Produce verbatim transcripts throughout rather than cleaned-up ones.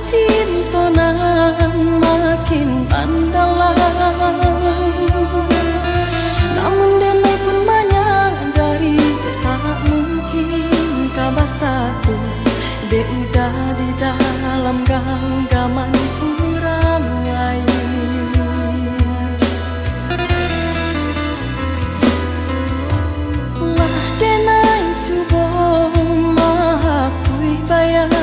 Cinto nan makin mandalam. Namun denai pun manyadari, tak mungkin ka basatu, dek udah di dalam ganggaman urang lain. Lah denai cubo mahapuih bayang,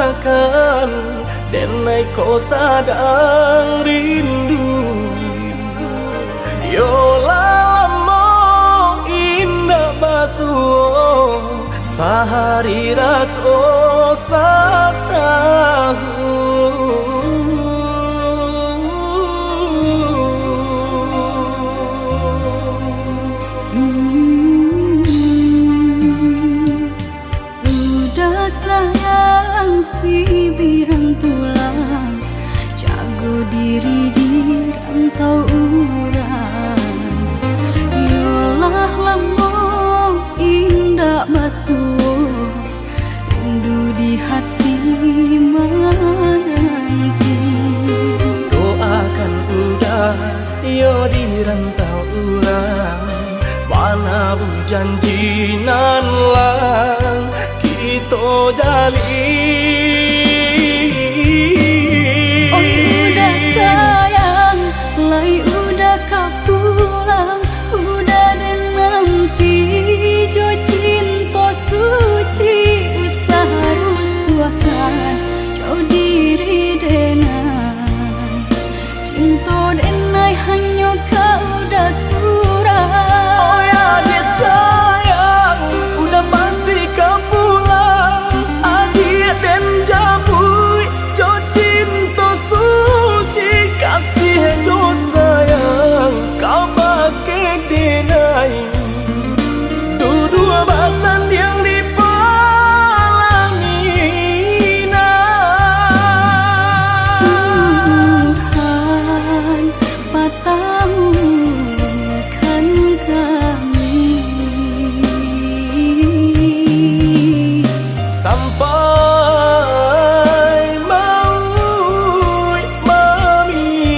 Kan, denai ko sadang rindu. Yo lah lamo indak basuo, sahari raso satahun. Udah sayang si biran tulang, jago diri di rantau urang. Yolah lamo indak basuo, rindu di hati mananti. Doakan udah yo di rantau urang, manabuih janji nan lah kito jalin. Oi udah sayang, lai udah ka pulang, udah den nanti jo cinto suci, usah rusuahkan jo diri denai. Cinto denai hanyo ka udah surang. Oi adiak sayang, udah pasti ka pulang. Adiak den jamuik jo cinto suci, kasih jo sayang kabake denai. Duduak basandiang di palanginan. Tuhan patahkan kami. Sampai mauik mamisahkan.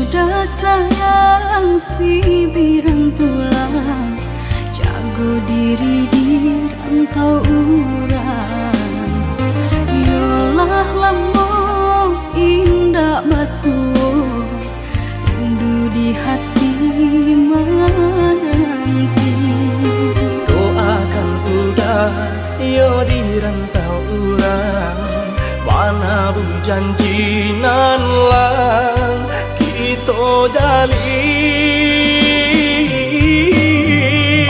Udah sayang si biran tulang, jago diri di rantau urang. Yolah lamo indak basuo, rindu di hati mananti. Doakan udah yo di rantau urang, manabuih janji nan lah kito jalin.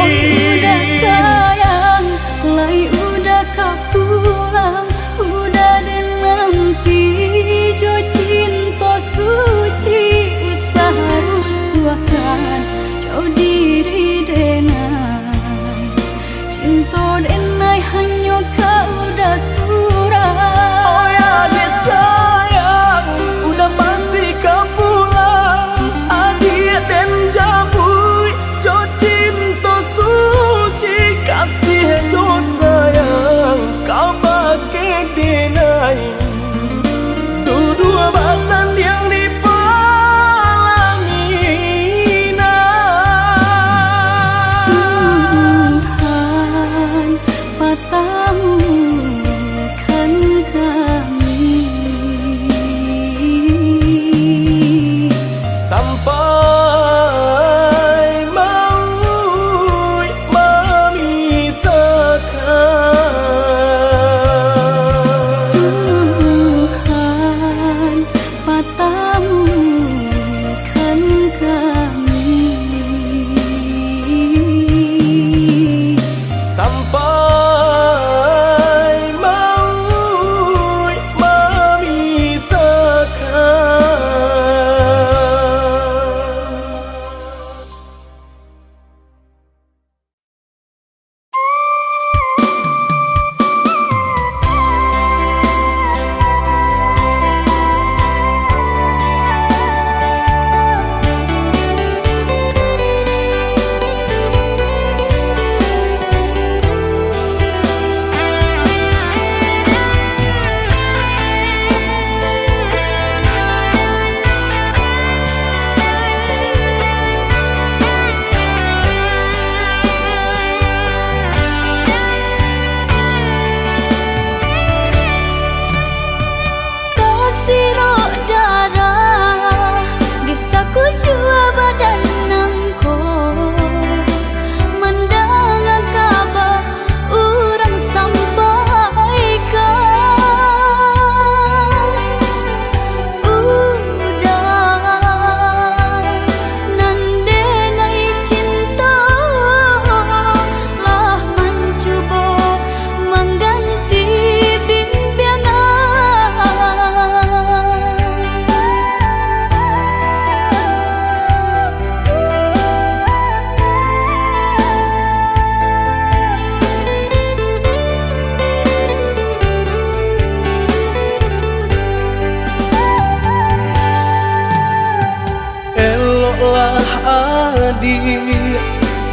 Oi udah sayang, lai udah ka pulang, udah den nanti jo cinto suci, usah rusuahkan jo diri denai. Cinto denai hanyo ka udah surang. Oi adiak sayang, udah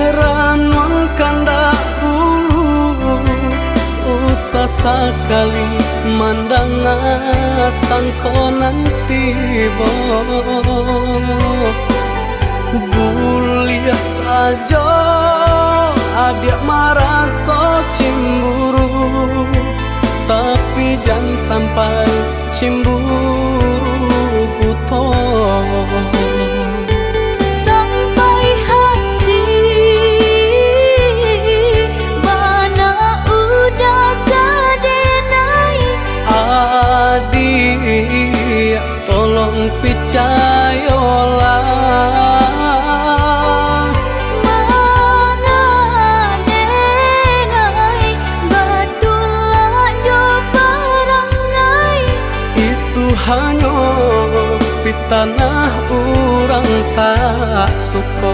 Ranuang kandak ulu, usah sakali mandanga sangko nan tibo. Buliah sajo adiak maraso cimburu, tapi jan sampai cimburu buto. Sampai hati bana udah ka denai. Adiak, tolong picayolah. Manga denai, batulak jo parangai. Itu hanyo pitanah urang tak suko.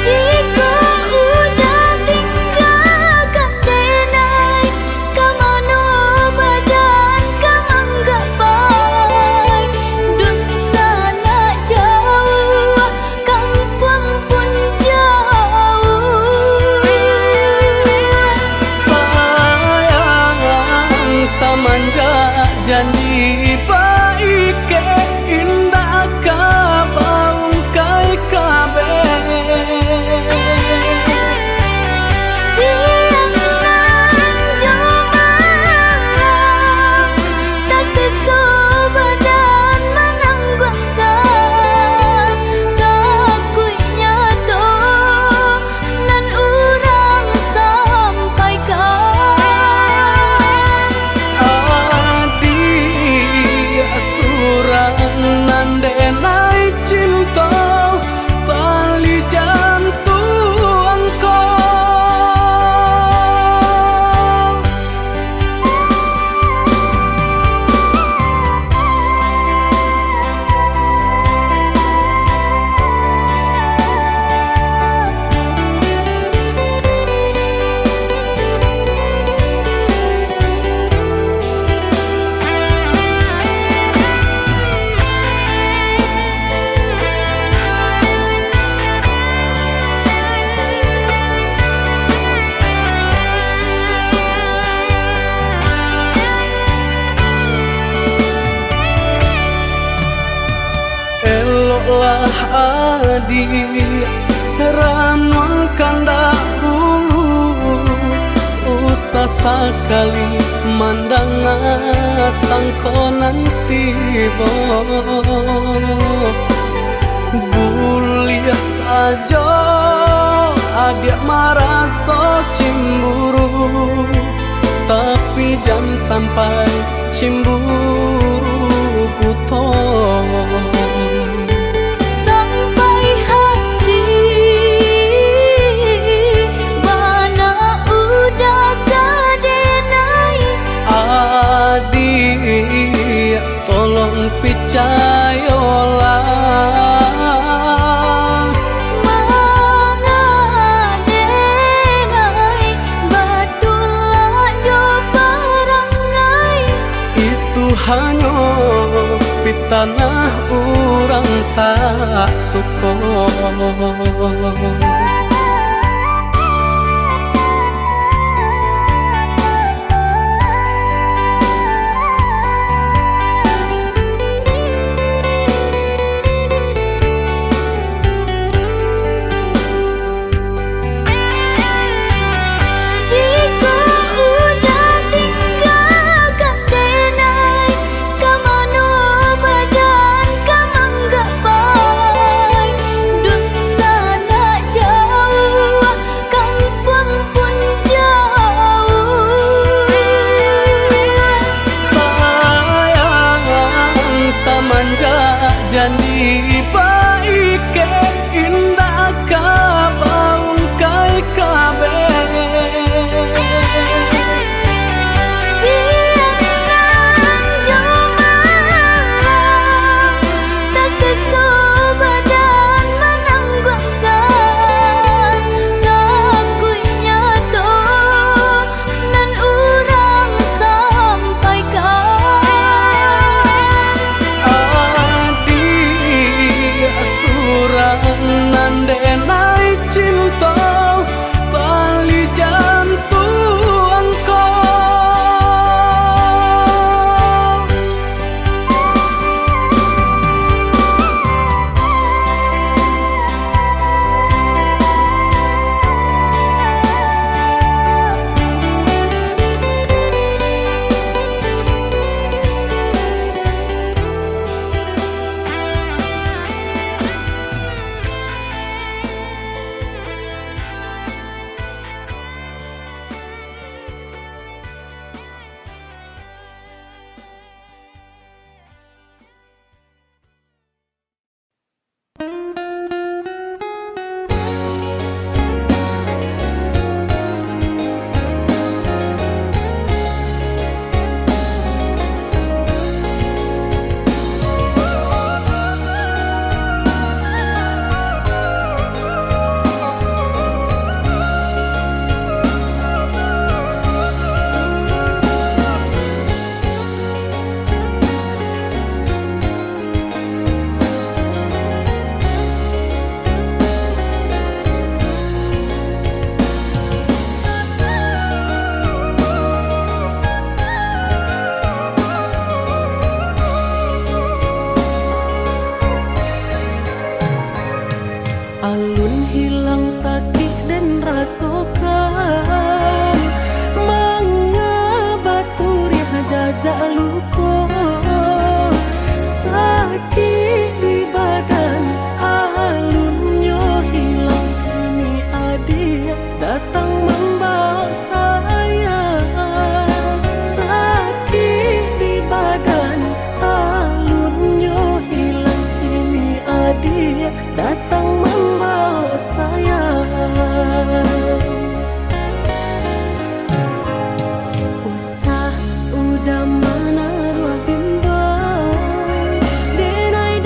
Jikok udah tinggakan denai, ka mano badan ka manggapai? Dunsanak jauah, kampuang pun jauah. Sayang, samanjak janji baikek, indak ka baungkai kabeh. Siang nan jo malam, taseso badan manangguangkan, takuiknyo tu nan urang sampaikan. Adiak surang nan denai cinto, tali jantuang ko. Eloklah adiak, ranuang kandak ulu, usah sakali mandanga sangko nan tibo. Buliah sajo adiak maraso cimburu, tapi jan sampai cimburu buto. Sampai hati bana udah ka denai. Adiak, tolong picayolah. Manga denai, batulak jo parangai. Itu hanyo pitanah urang tak suko. Jikok udah tinggakan denai, ka mano badan ka manggapai? Dunsanak jauah, kampuang pun jauah. Sayang, samanjak janji baikek, indak ka baungkai kabeh. Siang nan jo malam, Luko, sakik di badan, alunnyo hilang kini, adiak datang mambaok sayang. Sakik di badan, alunnyo hilang kini, adiak datang mambaok sayang. Usah udah manaruah bimbang, denai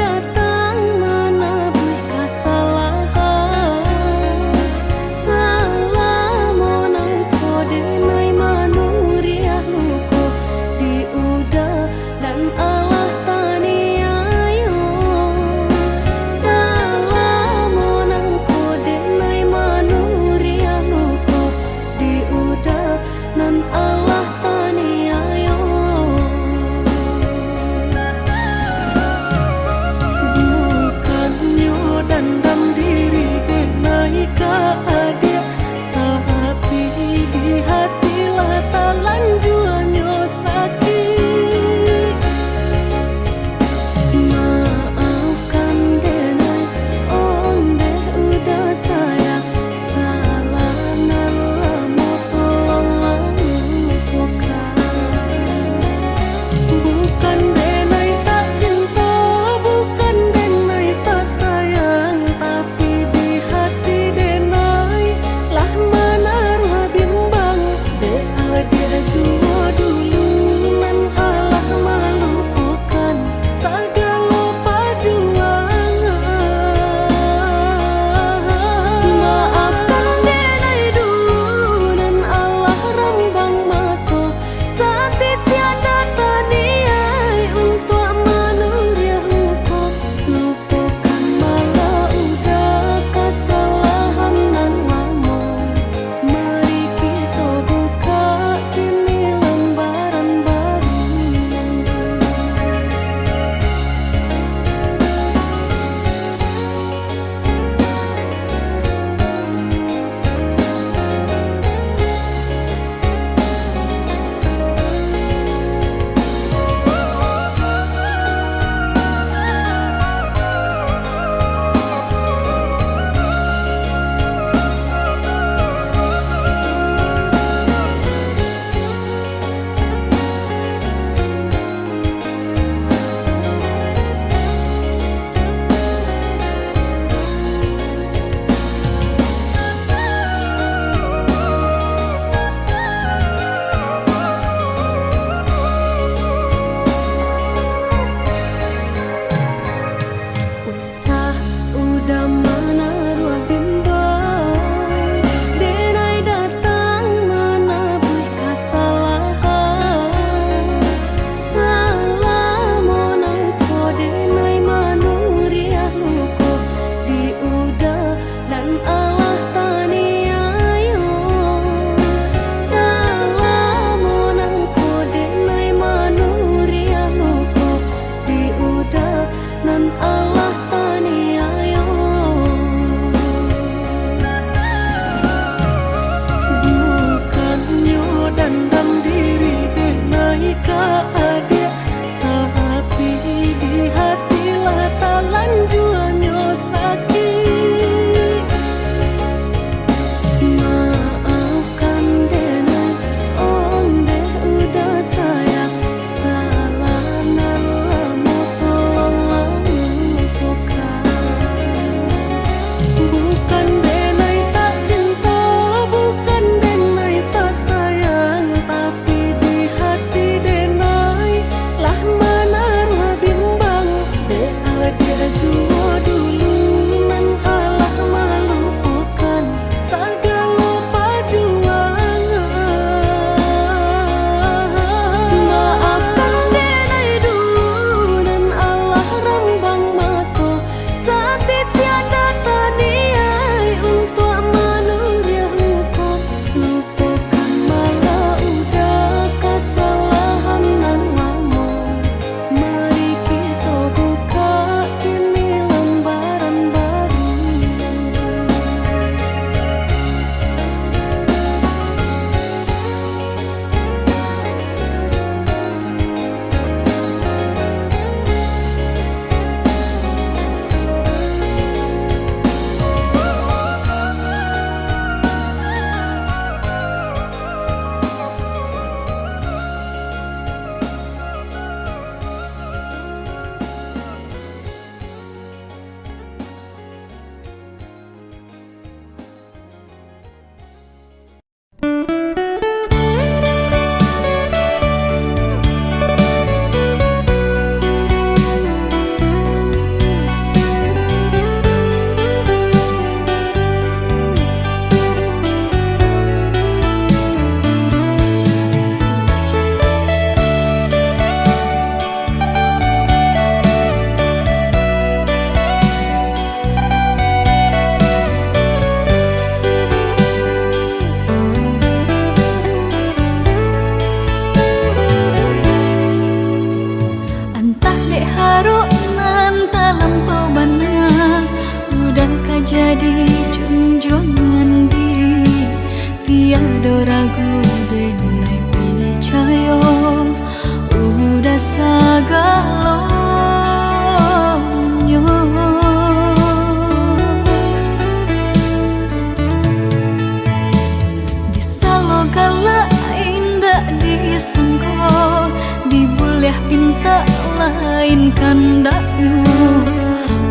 Kandaknyo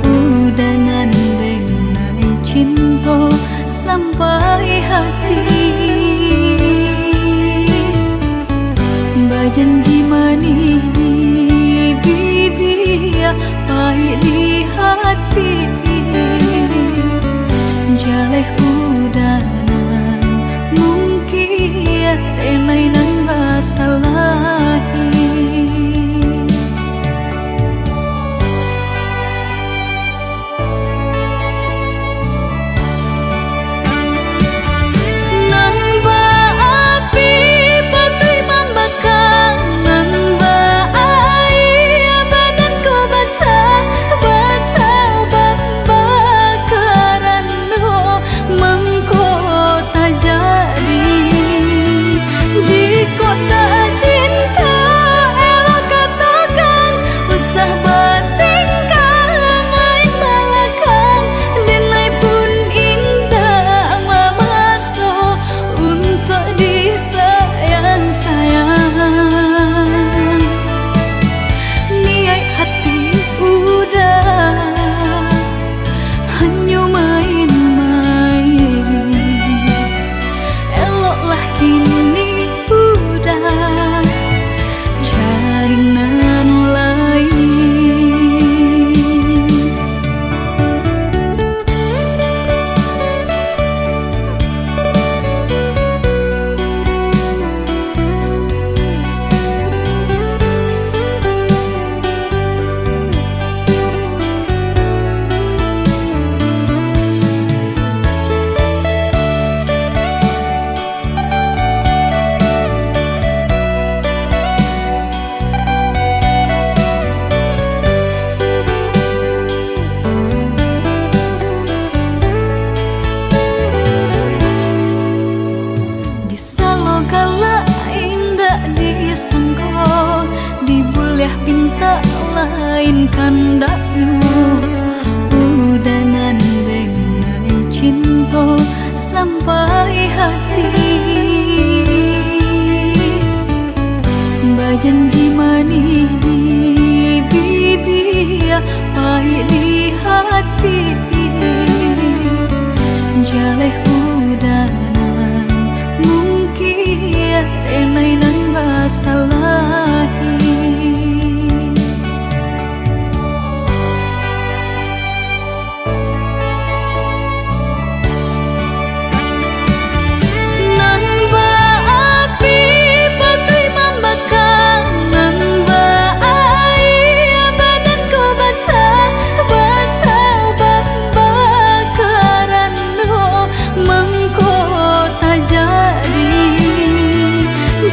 udanan denai cinto sampai hati. Bajanji manih di bibia, pahik di hati. Jaleh udanan mungkin denai nan basalahi. Nan baapi patuik mambakar, nan baaia badan ko basah, basah bambakaran doh. Mangko tajadi, jikok tak cinto, elok katokan, usah batingkah main balakang, denai pun indak mamaso untuak disayang-sayang. Niaik hati uda hanyo main-main. Eloklah kini uda cari nan lain. Disalo galak indak disangko, dibuliah pintak lain kandaknyo. Udanan denai cinto sampai hati. Bajanji manih di bibia, pahik di hati. Jaleh udanan mungkin denai nan basalahi. Nan baapi patuik mambakar, nan baaia badan ko basah, basah bambakaran doh. Mangko tajadi,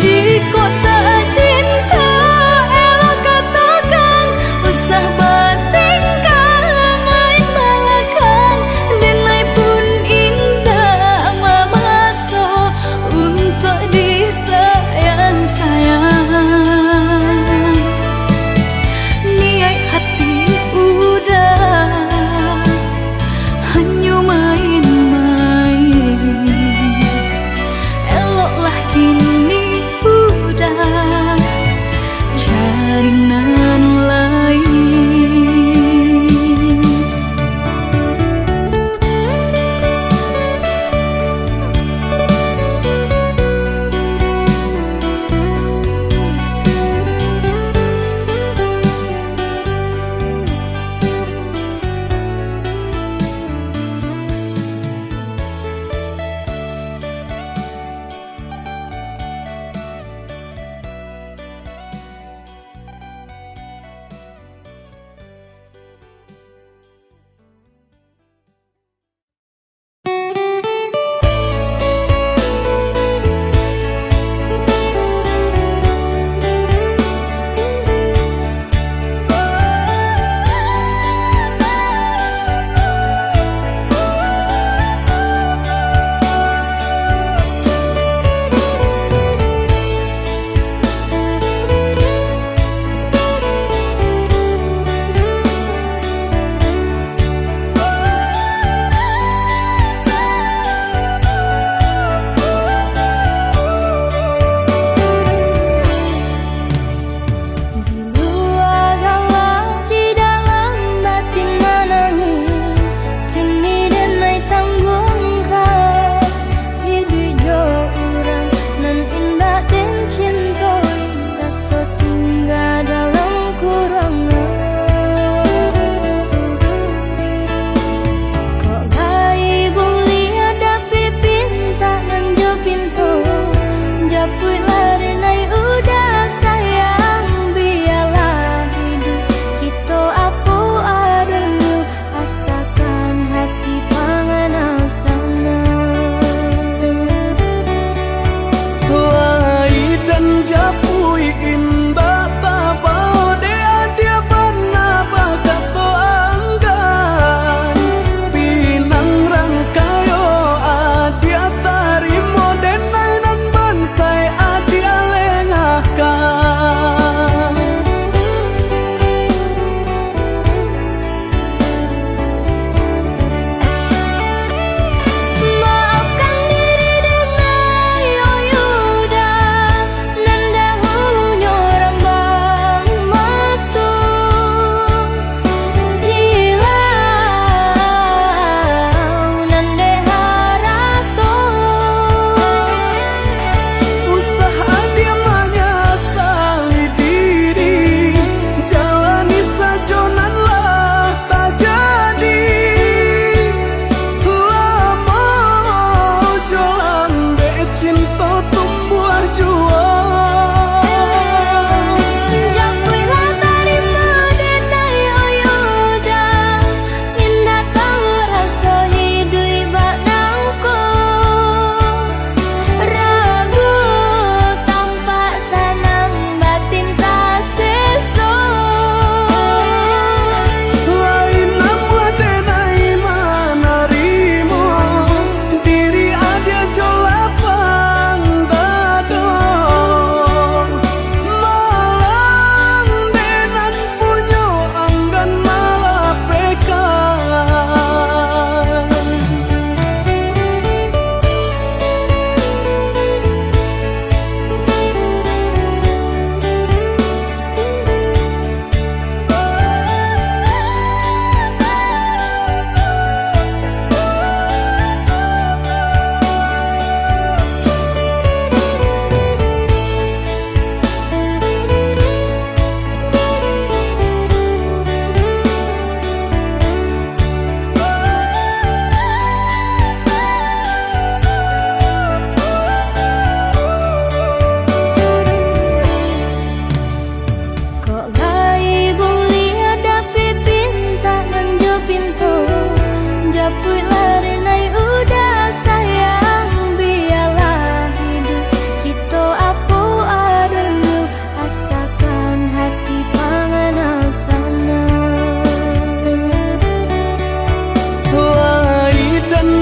jikok tak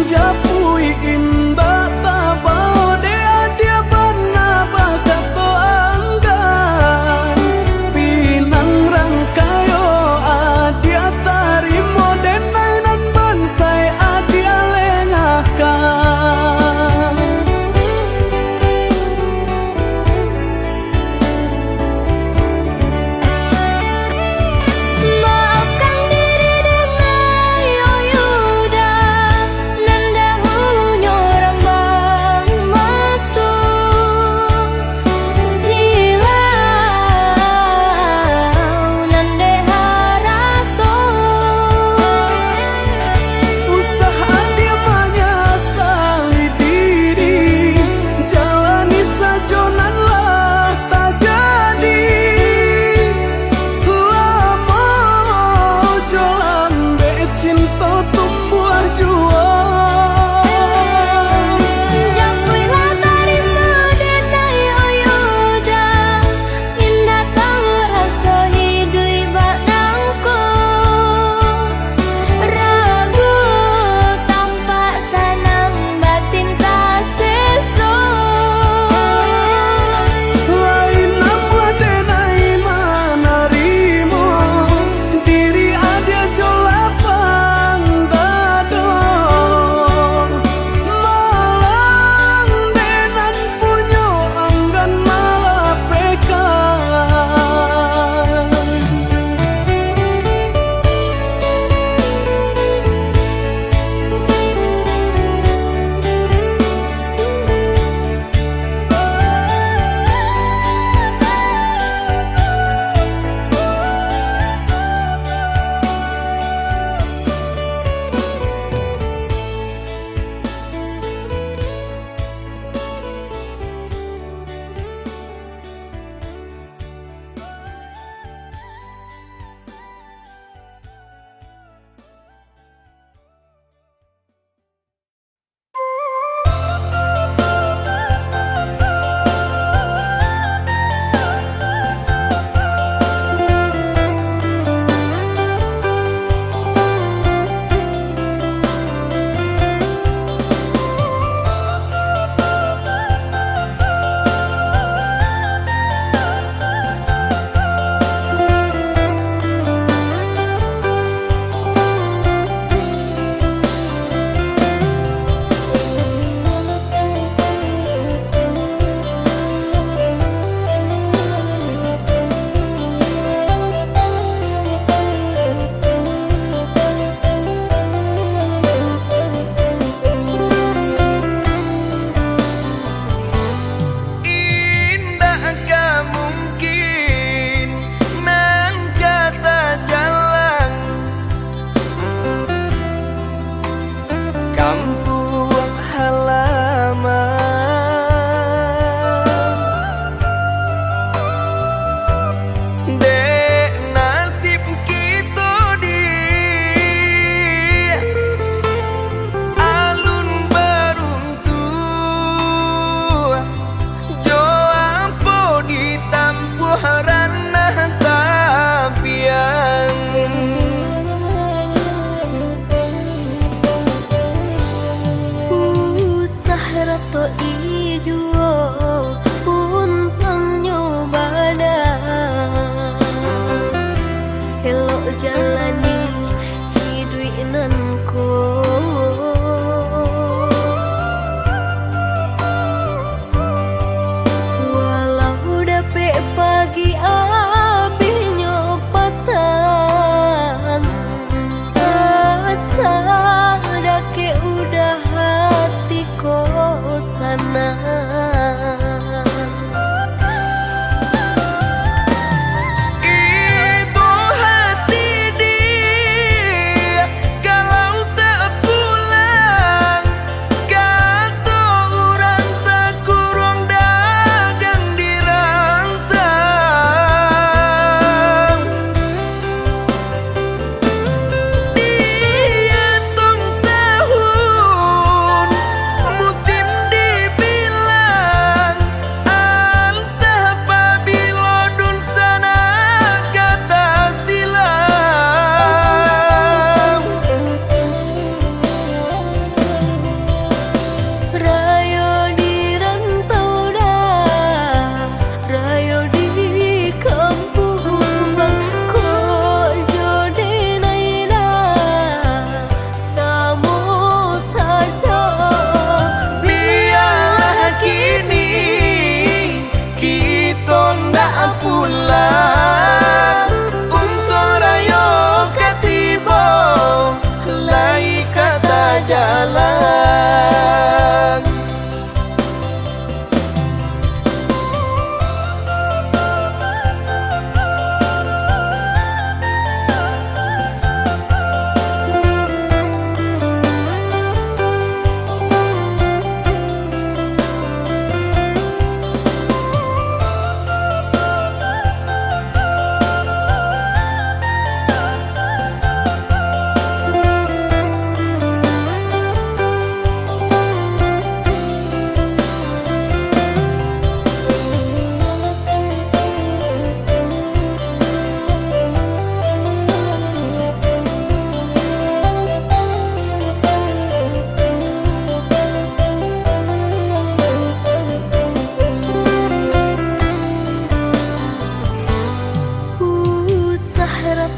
Japuik indak tabao dek adiak bana bakato anggan. Pinang rangkayo adiak tarimo, denai nan bansai adiak lengahkan. Maafkan diri denai, oh Yuda, nan dah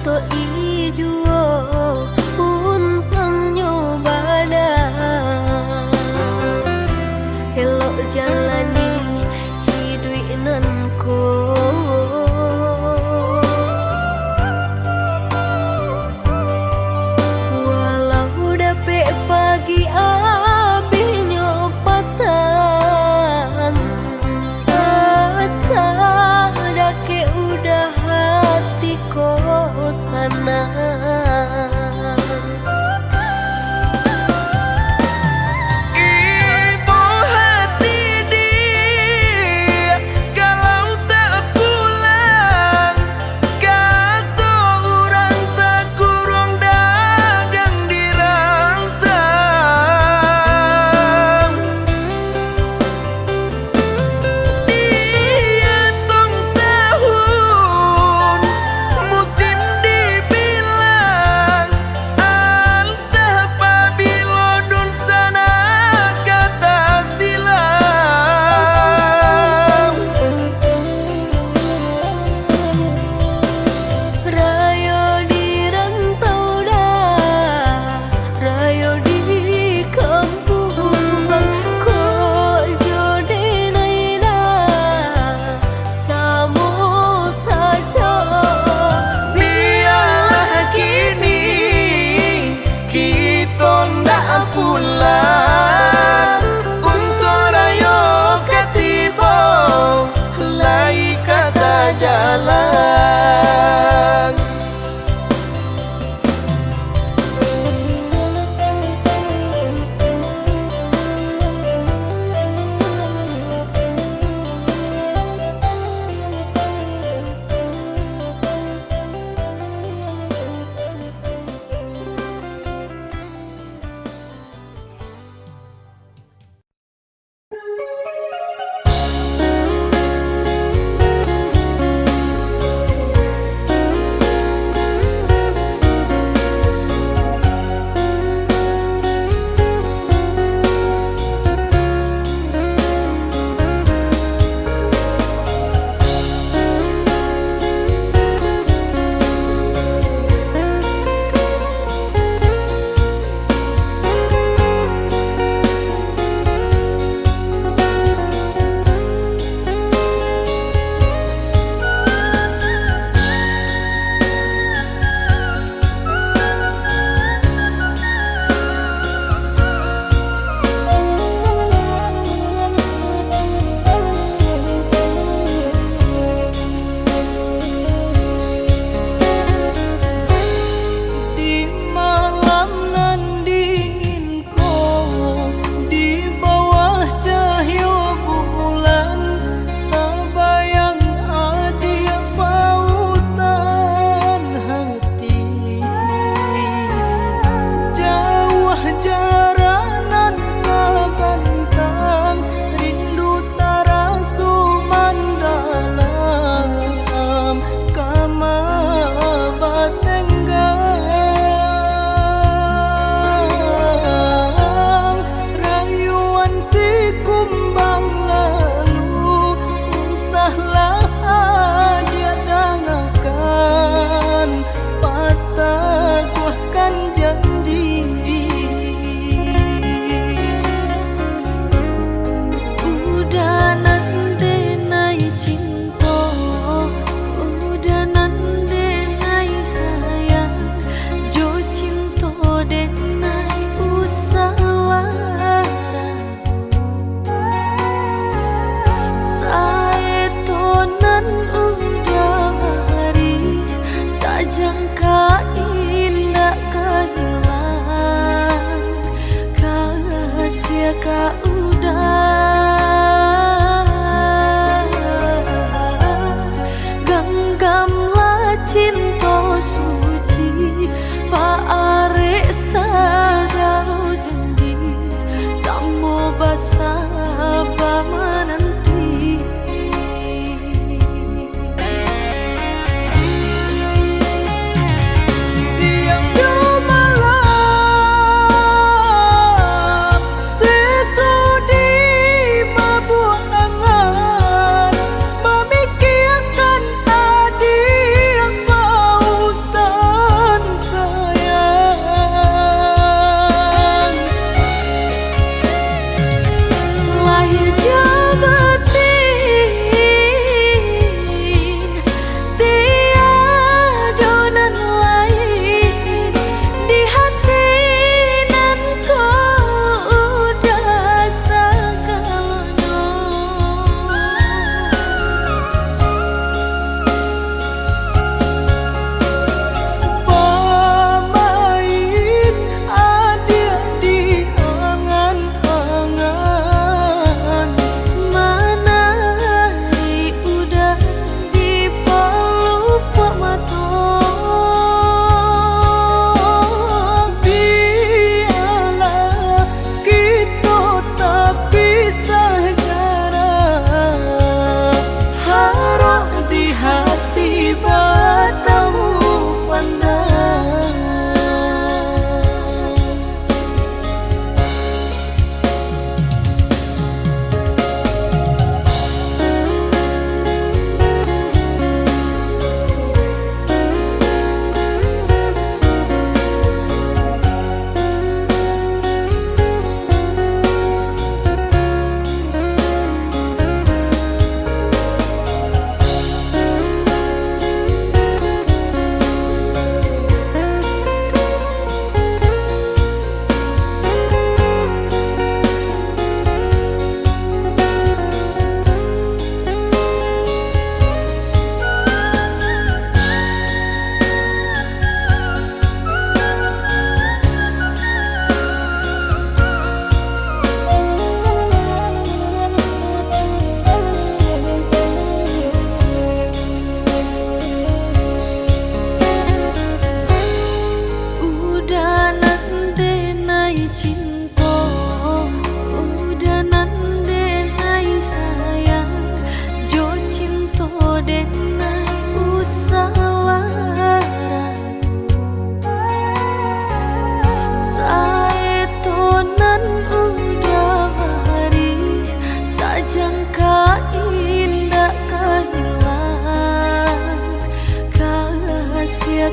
To'i juo untuangnyo bana, elok jalani hiduik nan ko. Walau dapek pagi abihnyo patang, asa dakek udah hati ko sanang.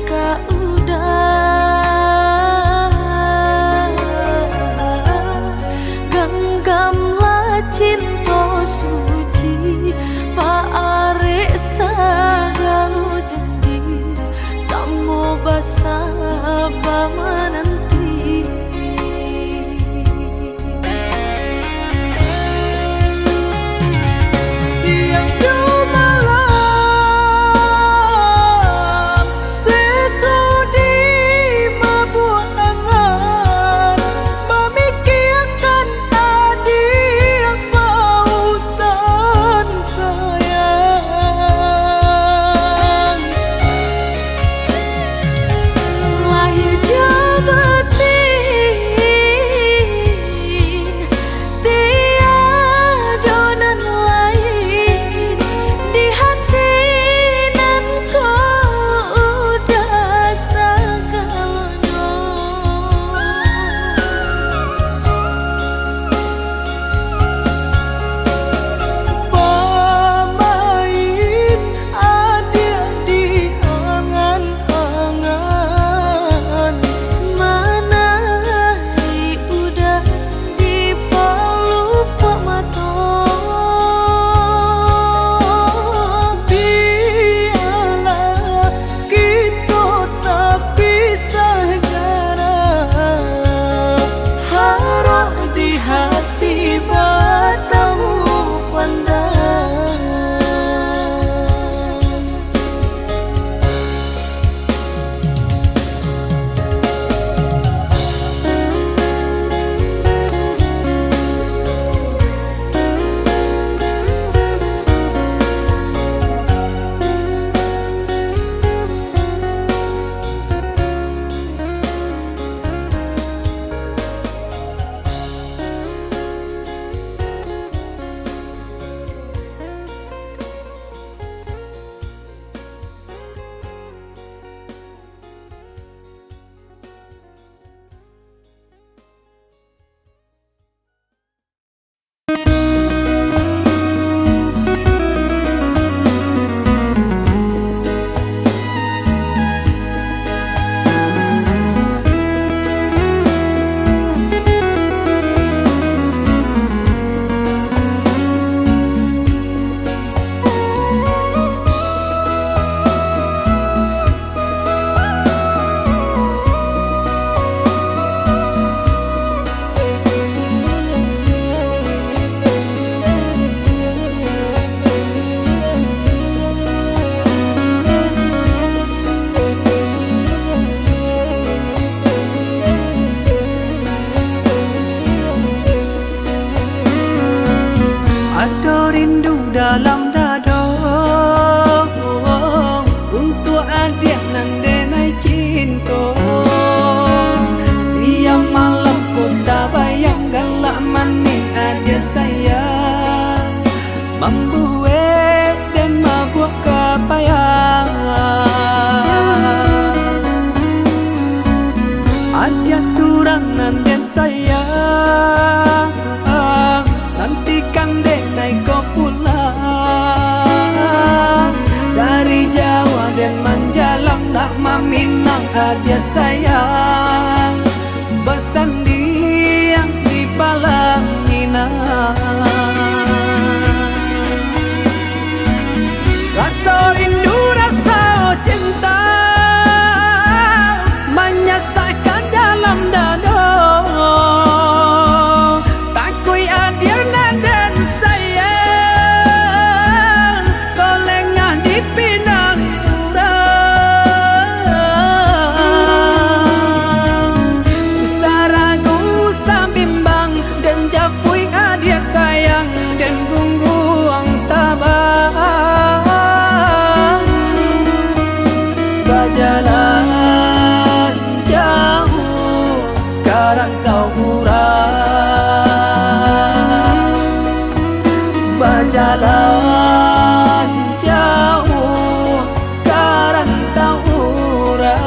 Ka udah, ganggamlah cinto suci, paarek sagalo janji, samo basaba mananti. Siang jo malam, seso di mabuak angan, mamikiakan adiak pautan sayang. Lahia jo batin, tiado nan lain, di hati nan ko udah sagalonyo. Bamain adiak di angan-angan, manari udah di palupuak mato. Bialah kito tapisah jarak, harok di hati batamu pandang. Ado rindu dalam dado untuak adiak nan denai cinto. Siang malam ko tabayang galak manih adiak sayang, mambuek den mabuak kapayang. Adiak surang nan den sayang, nantikan denai ko pulang. Dari jauah den manjalang, nak maminang adiak sayang, basandiang di palang minang. Raso rindu, raso cinta, manyasakkan dalam dado. Takuik adiak nan den sayang, ko lengah dipinang urang. Usah ragu, usah bimbang, den japuik adiak sayang, den gungguang tabang. Bajalan jauah ka rantau urang, bajalan jauah ka rantau urang.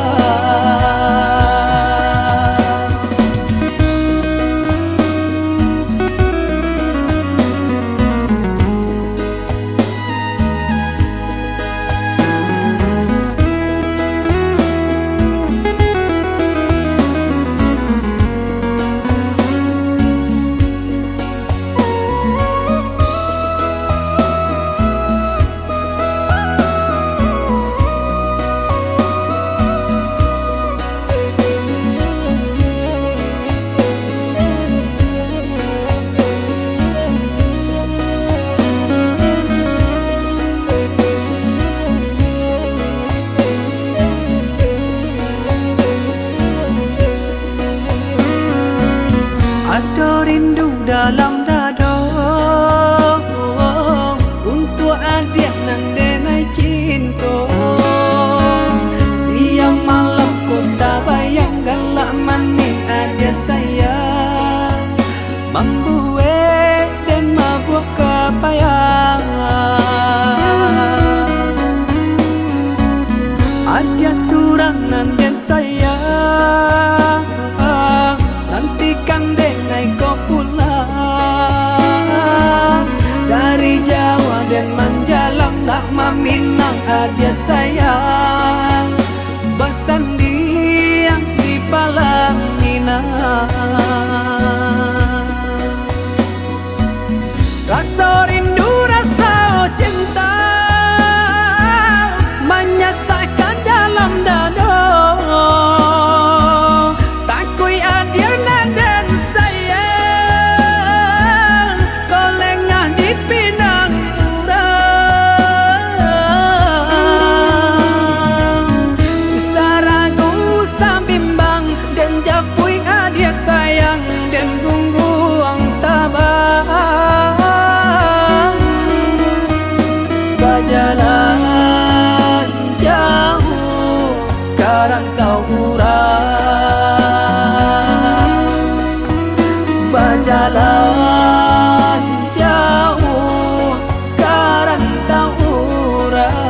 dalam dado, untuak adiak nan denai cinto. Siang malam kota bayang, galak manih adiak sayang, mambuek den mabuah kapayang. Adiak surang nan den sayang, nantikan denai ko pulang. Dari jauah den manjalang, nak maminang adiak sayang, basandiang di palaminan. Raso rindu, raso cinta, manyasakkan dalam dado. Takuik adiak nan den sayang, ko lengah dipinang urang. Usah ragu, usah bimbang, den japuik adiak sayang, den gungguang tabang. Bajalan jauah ka rantau urang, bajalan jauah ka rantau urang.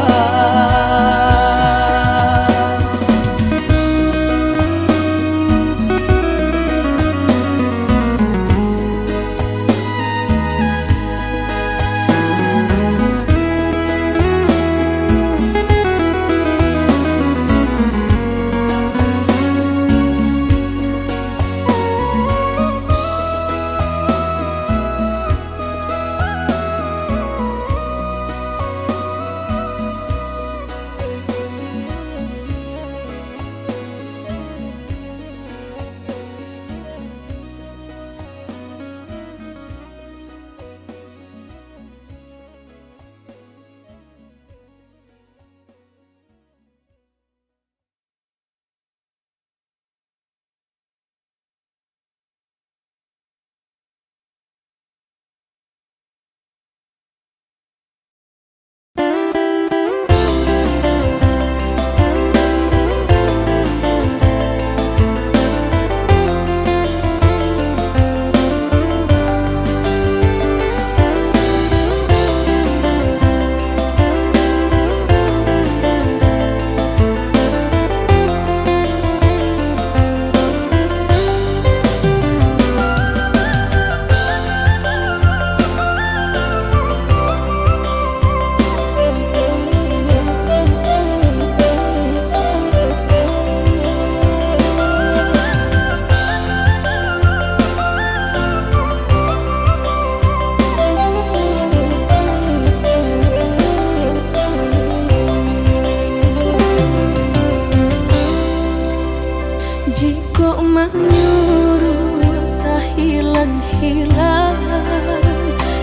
Jikok manyuruh sahilang-hilang,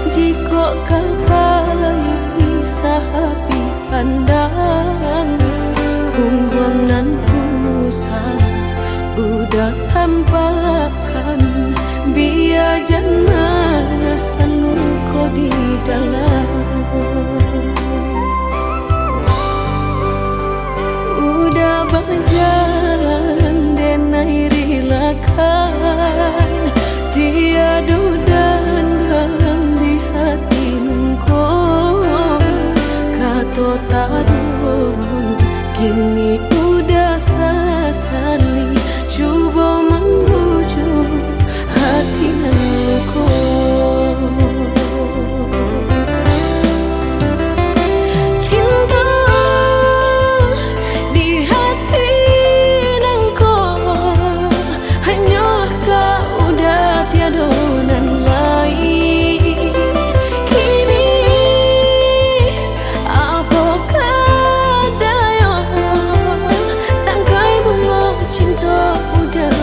jikok ka pai sahapi pandang, pungguang nan usah udah tampakkan, bia jan maraso luko di dalam. Udah bajalan denai rilakan, tiado dandang di hati nungko. Kato tadorong, kini udah sasali, cubo mambujuk hati nan luko. Cinto di hati nangko, hanyolah kau, udah tiado nan lain. Kini apo ka dayo, tangkai bungo cinto udah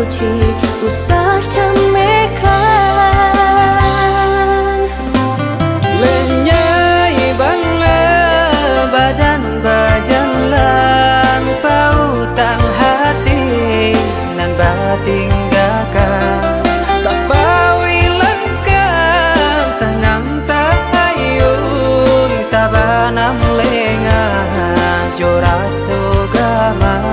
Cik usah camekan. Lenyai bana badan bajalan, pautang hati nan batinggakan. Tak bawi langkah, tanang tahayun, tabanam lengah jo raso gamang.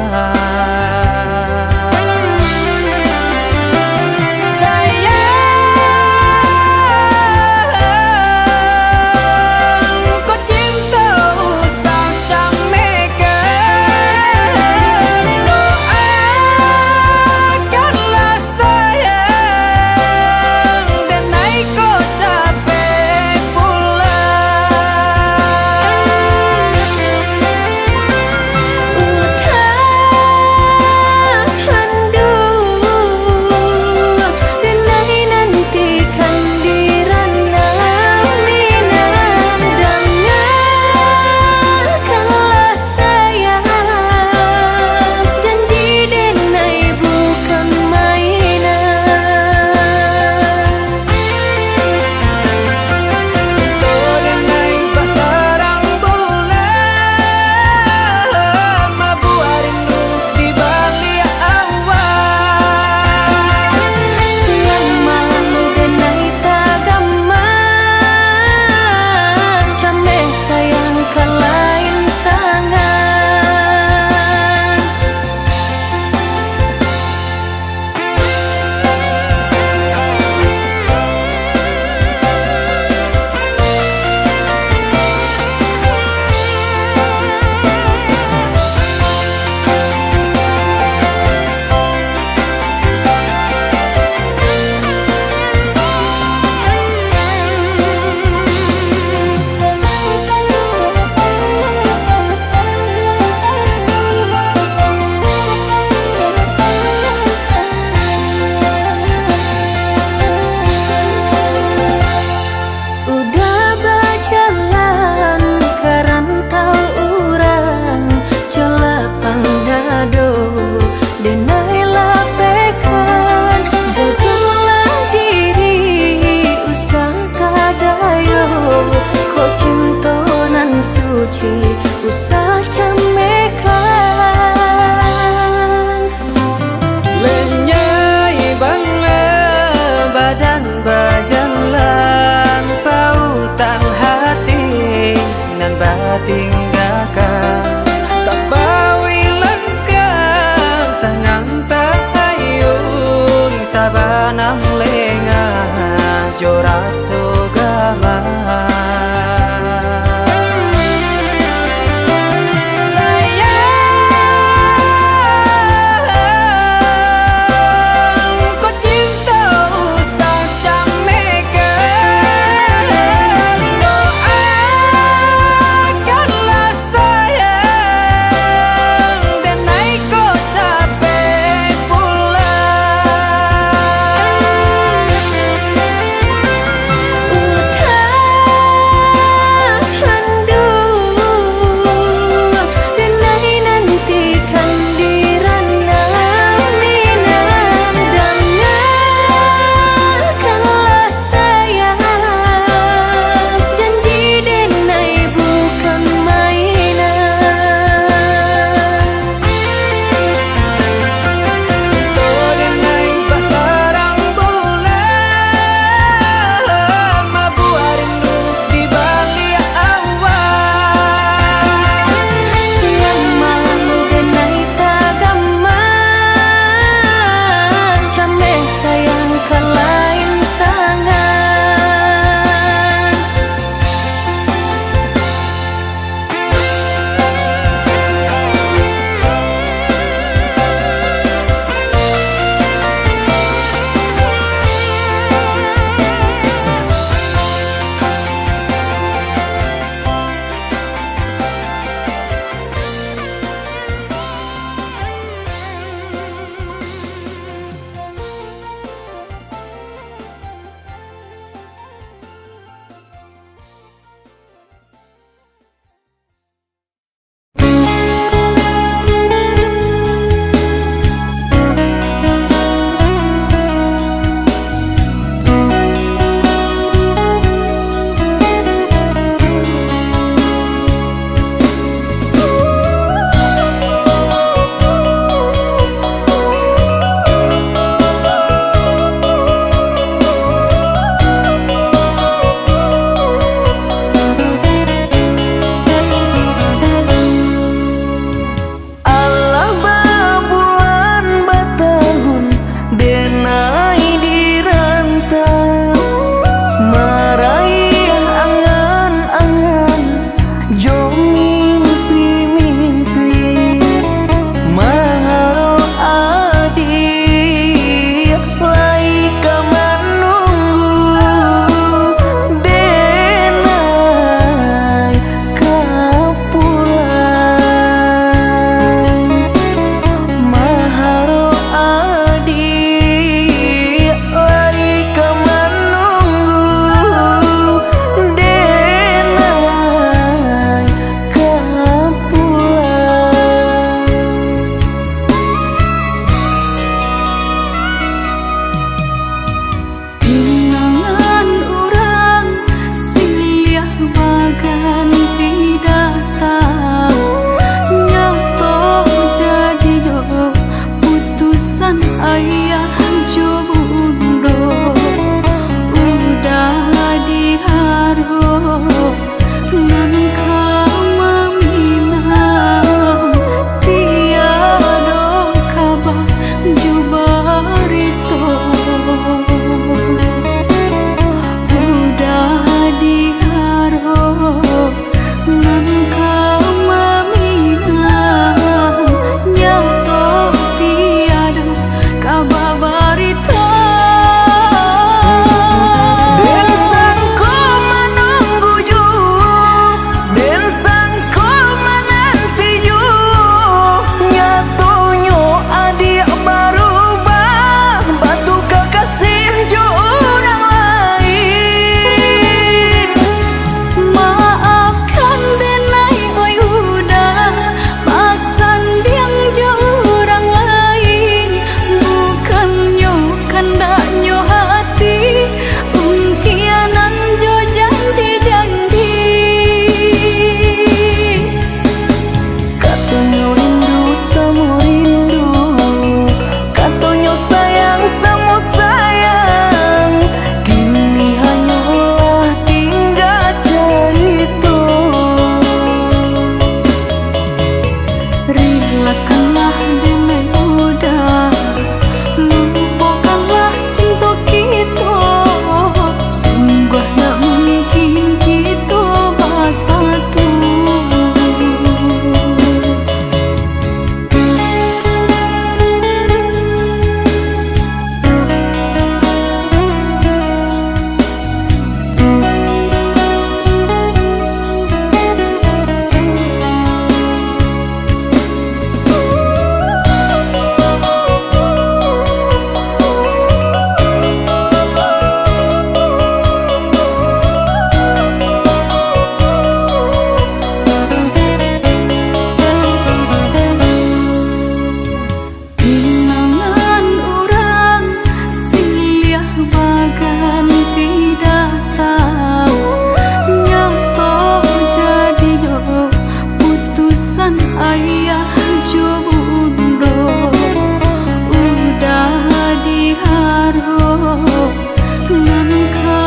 Nan ka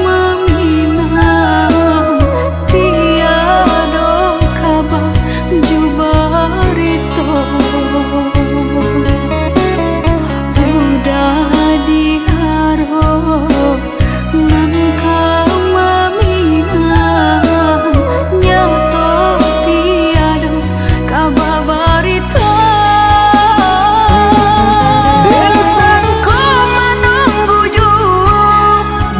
maminang, tiado kaba jo barito. Uda di aro nan ka maminang, nyato tiado kaba barito. Den sangko manunggu ju,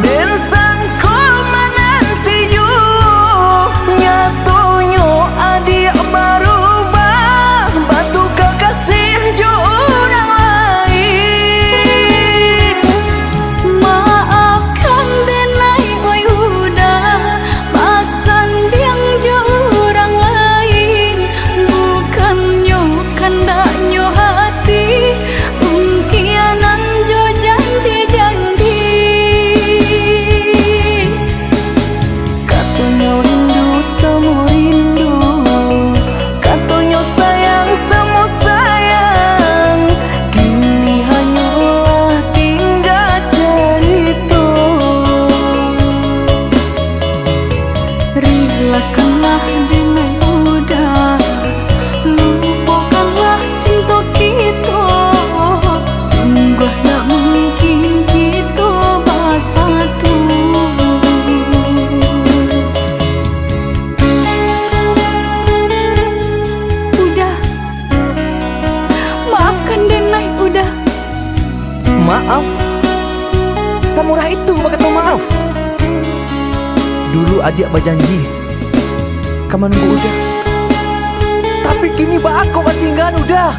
den sangko mananti ju, nyatonyo adiak barubah, batuka kasih jo urang lain. Maafkan denai, oi Uda, basandiang jo urang lain, bukannyo kandaknyo hati, pungkianan jo janji-janji. Katonyo rindu samo rindu, katonyo sayang samo sayang, kini hanyolah tingga carito. Rilakanlah denai Uda, lupokanlah cinto kito. Sungguah ndak mungkin kito basatu. Uda, maafkan denai Uda. Maaf? Samurah itu bakato maaf? Dulu adiak bajanji ka manunggu Uda, tapi kini baa kok batinggaan Uda?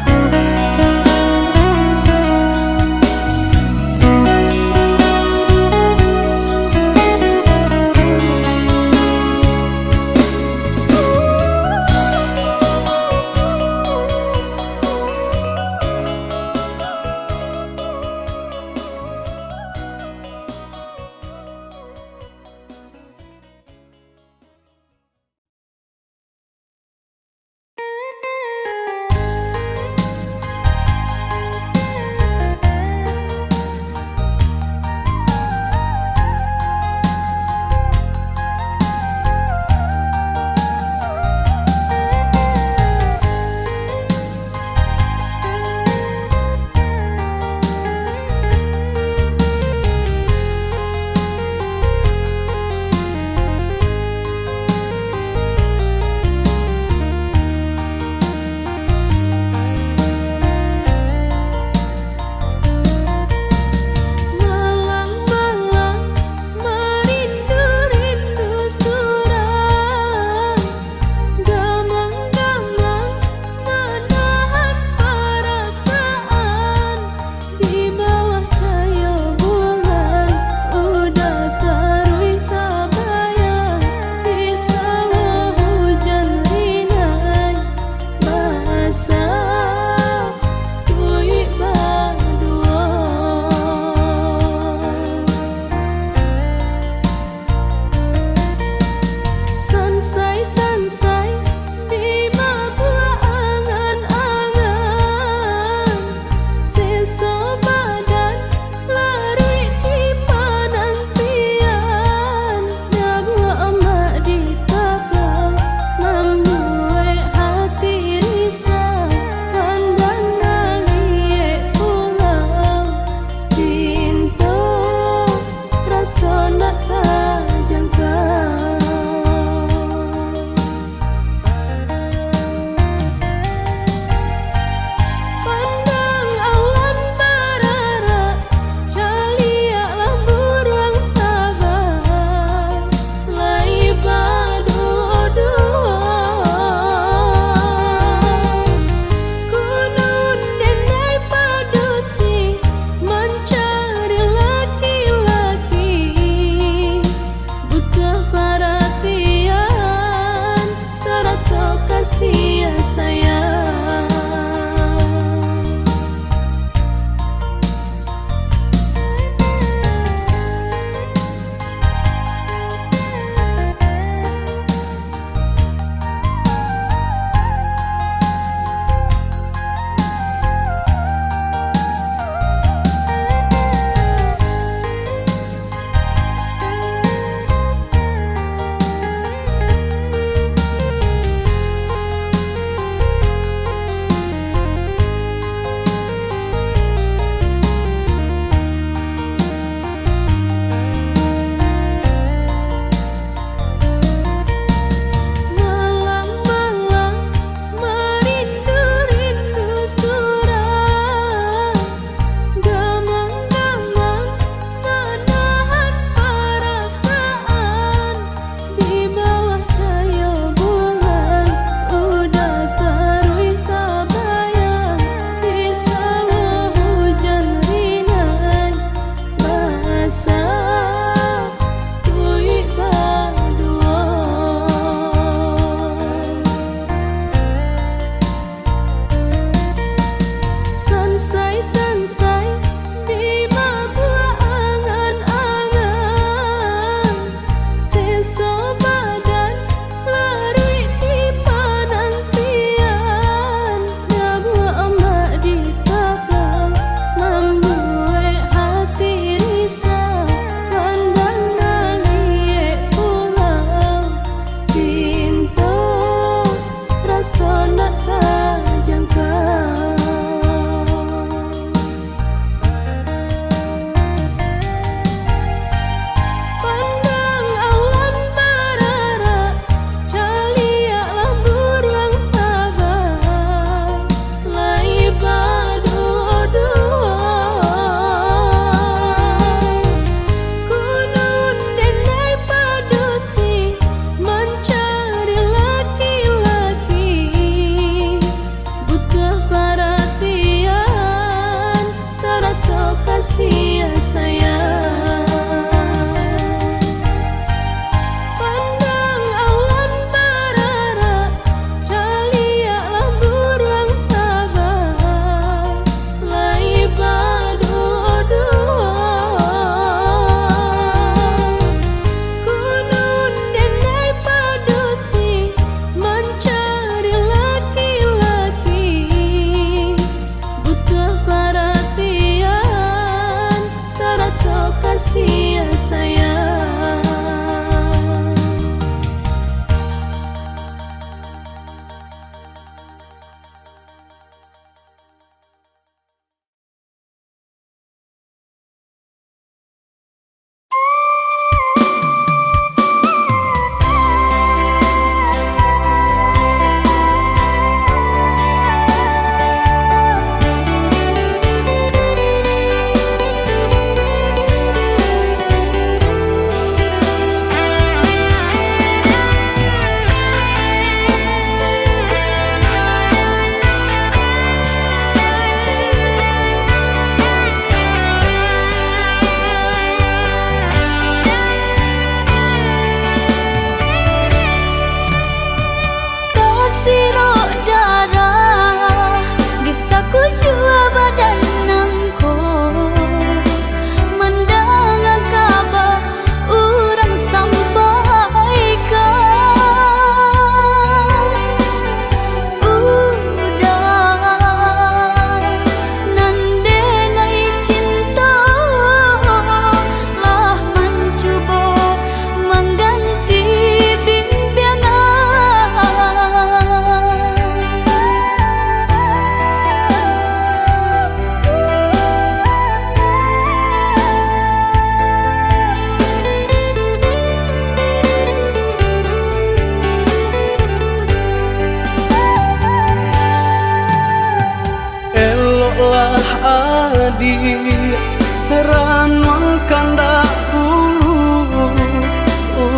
Ranuang kandak ulu,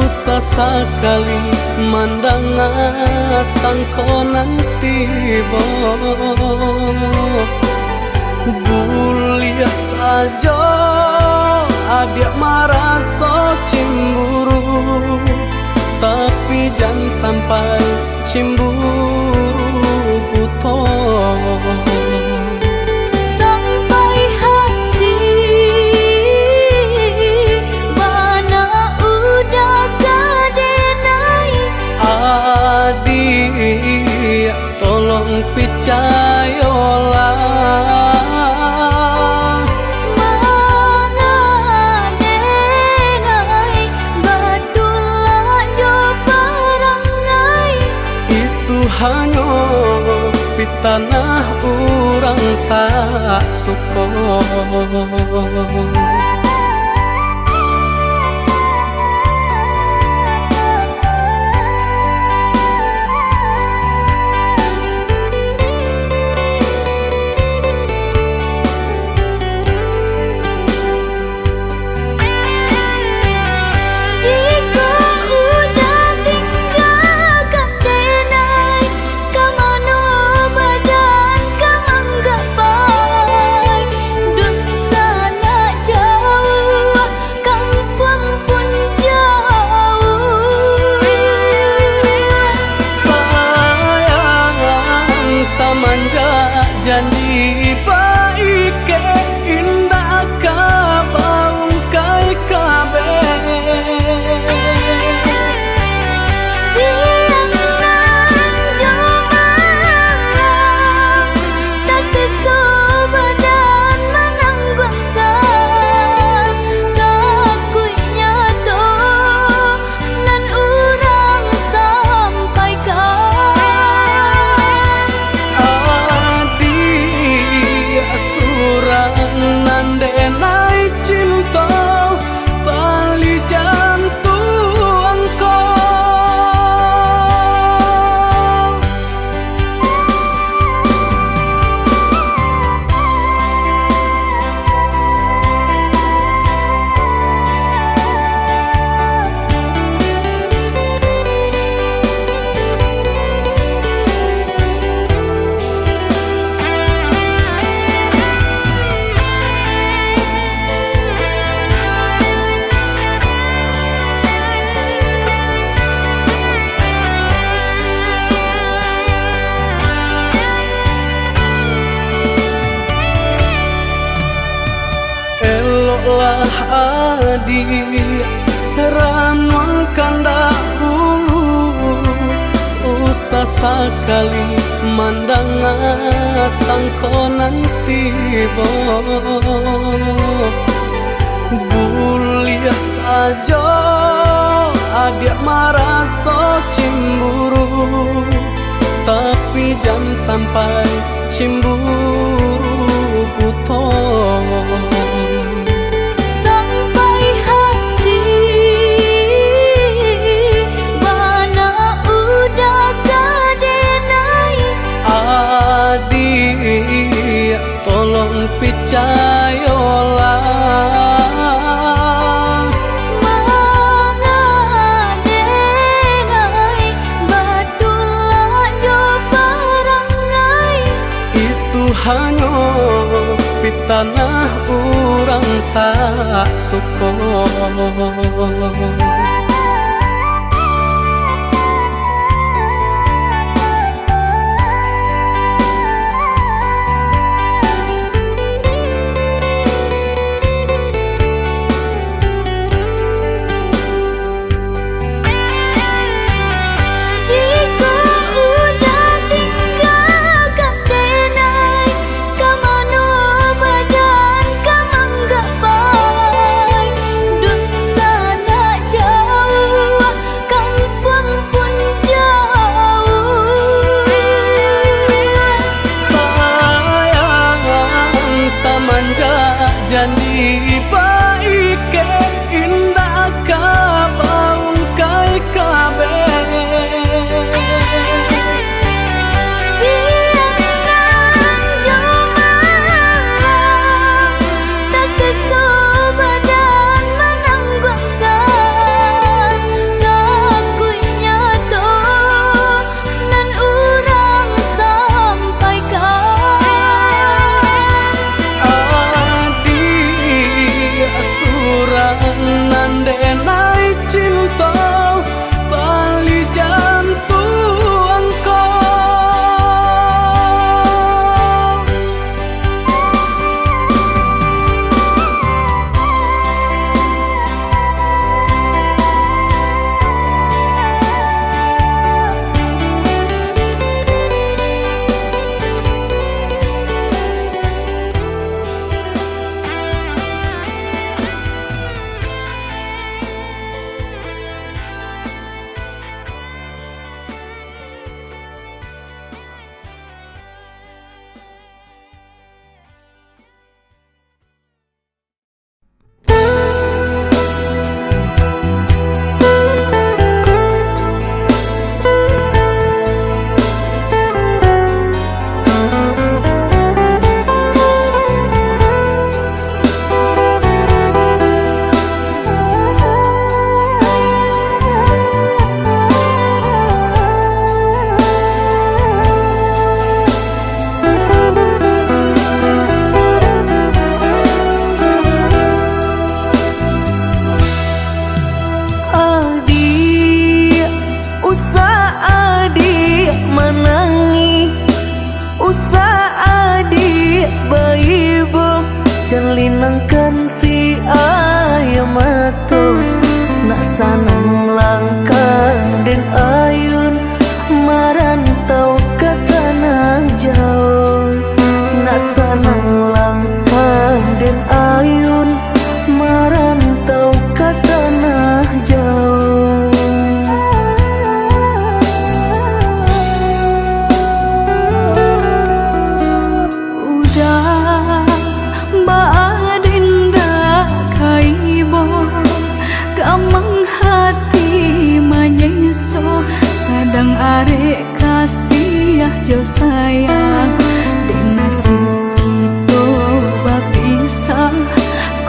usah sakali mandanga sangko nan tibo. Buliah sajo adiak maraso cimburu, tapi jan sampai cimburu buto. Sampai hati bana udah ka denai. Adiak, tolong picayolah. Manga denai, batulak jo parangai. Itu hanyo pitanah urang tak suko. Jikok udah tinggakan denai, ka mano badan ka manggapai? Dunsanak jauah, kampuang pun jauah. Sayang, samanjak janji baikek, indak ka baungkai kabeh. Siang nan jo malam, taseso badan manangguangkan, takuiknyo tu nan urang sampaikan. Adiak surang nan denai cinto, tali jantuang ko. Eloklah adiak, ranuang kandak ulu, usah sakali mandanga sangko nan tibo. Buliah sajo adiak maraso cimburu, tapi jan sampai cimburu buto. Sampai hati bana udah ka denai. Adiak, tolong picayolah. Manga denai, batulak jo parangai. Itu hanyo pitanah urang tak suko. Jikok udah tinggakan denai, ka mano badan ka manggapai? Dunsanak jauah, kampuang pun jauah. Sayang, samanjak janji baikek, indak ka baungkai kabeh. Siang nan jo malam,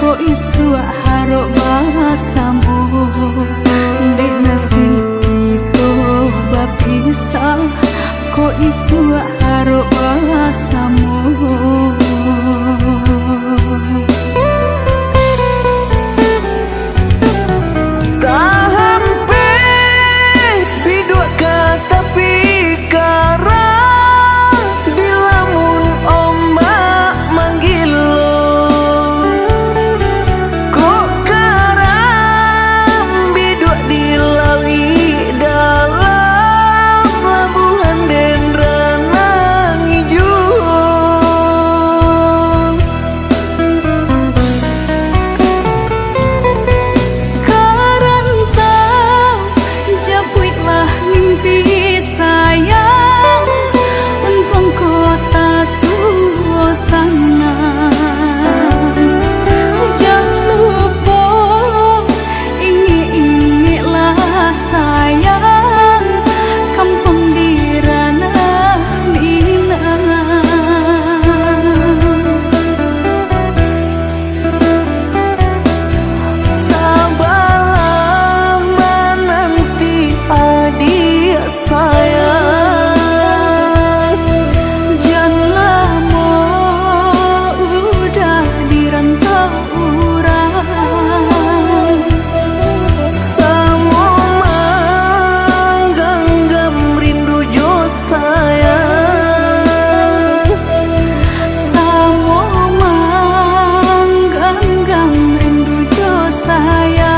Kok isuak harok basamo, dek nasib kito bapisah. Kok isuak harok basamo. Tahampek biduak ka tapi karang, dilamun ombak manggilo. Kok karang biduak di lauik dalam, labuahan dendra nan ijo. Karantau japuiklah mimpi sayang, untuang kota suasana. Jan lupo ingek-ingeklah sayang, kampuang di ranah Minang. Sabalah mananti adiak sayang, jan lamo udah di rantau urang. Samo mangganggam rindu jo sayang. Samo mangganggam rindu jo sayang.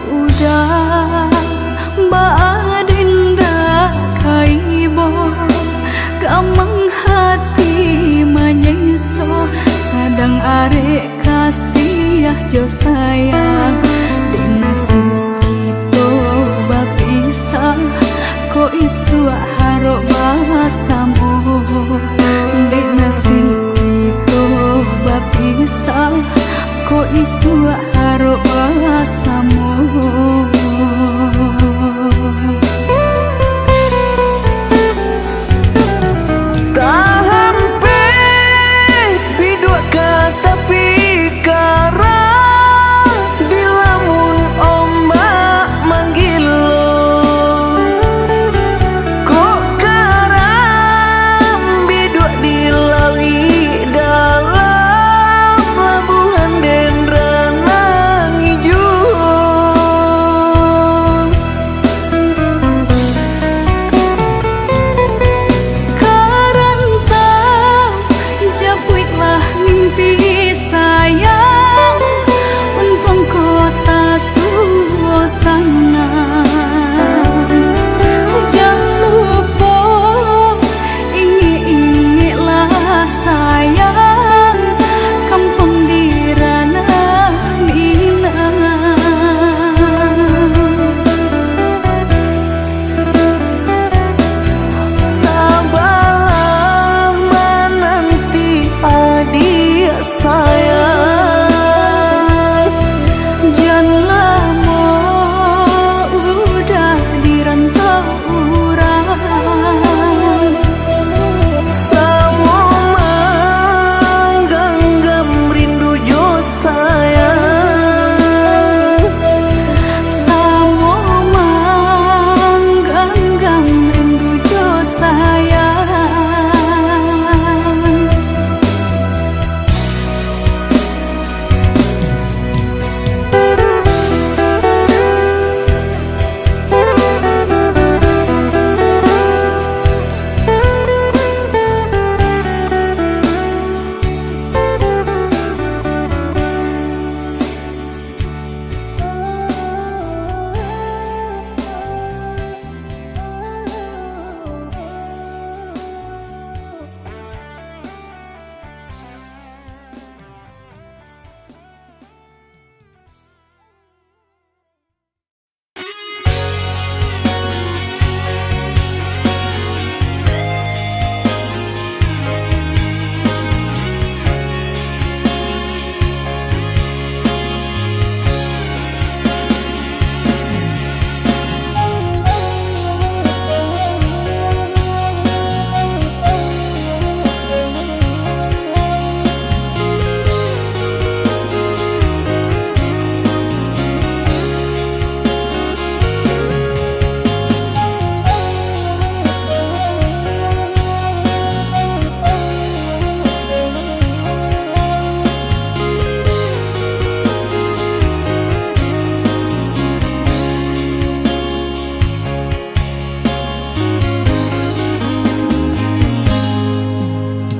Udah baa den dak ka ibo, gamang hati manyeso, sadang arek kasiah jo sayang. Dek nasib kito bapisah, kok isuak harok basamo. Dek nasib kito bapisah, kok isuak harok basamo. Tahampek biduak ka tapi karang, dilamun ombak manggilo. Kok karang biduak di lauik dalam, labuahan dendra nan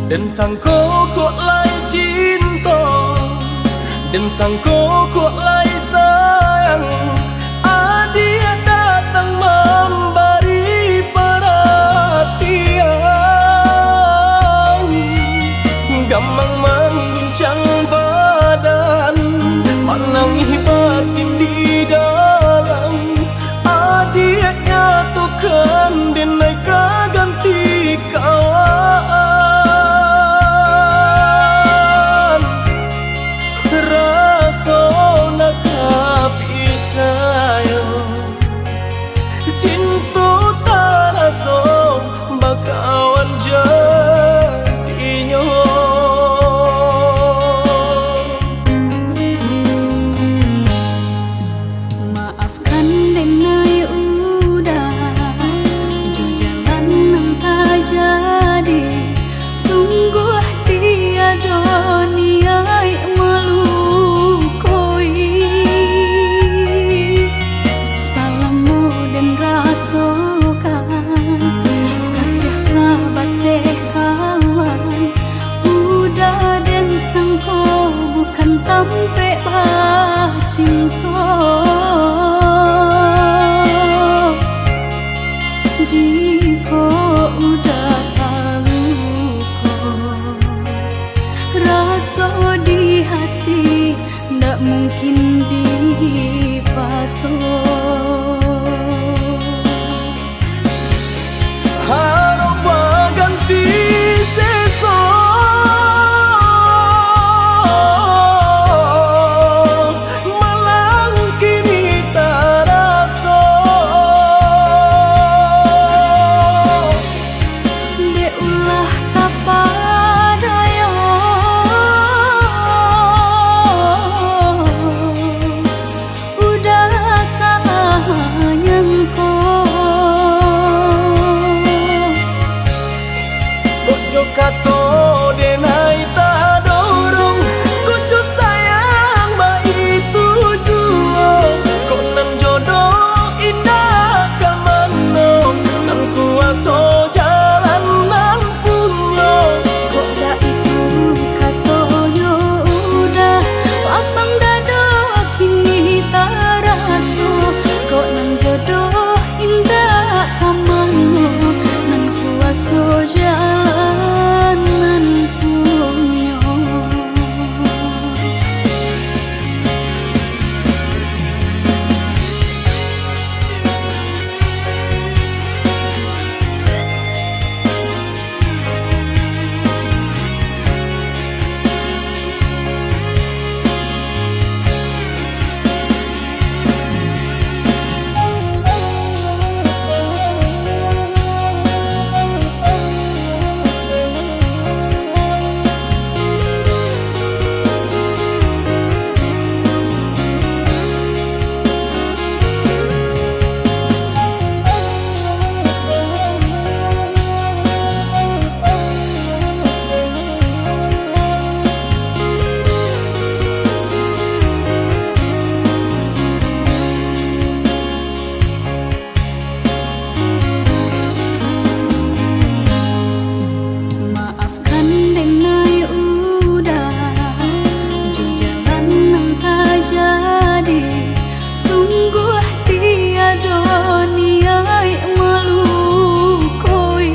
Den sangko kok lai cinto, den sangko kok lai sayang, adiak datang mambari paratian. Gamang mangguncang badan, manangih batin di dalam. Adiak nyatokan, den ai ka ganti kawan. Raso nak ka picayo, cinto taraso bakawan jadinyo. Maafkan den ai Uda, jo jalan nan tajadi, sungguah tiado niaik malukoi. Salamo den rasokan, kasiah sabateh kawan, Uda den sangko bukan tampek bacinto. Jikok Uda taluko, raso di hati ndak mungkin dipaso. Harok baganti seso, malang kini taraso. Dek ulah tapadayo, Uda salah nyangko. Kok jo kato den ai tadorong, kok jo sayang baitu juo, kok nan jodoh indak ka mano, nan kuaso jalan nan punyo. Kok baitu katonyo Uda, lapang dado kini taraso, kok nan jodoh indak ka mano, nan kuaso jalan nan punyo. Maafkan den ai Uda, jo jalan nan tajadi, sungguah tiado niaik malukoi.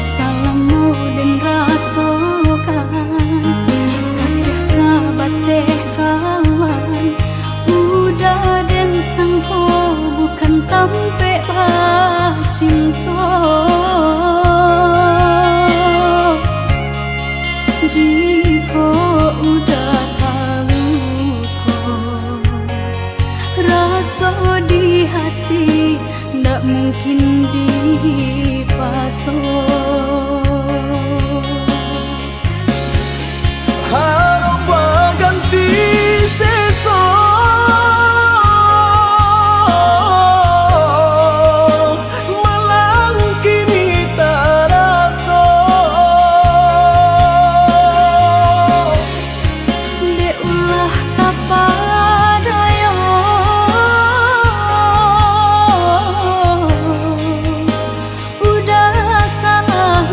Salamo den rasokan, kasiah sabateh kawan, Uda den sangko bukan tampek bacinto. Jikok Uda taluko, raso di hati ndak mungkin dipaso. Harok baganti seso, malang kini taraso. Dek ulah tapadayo, Uda salah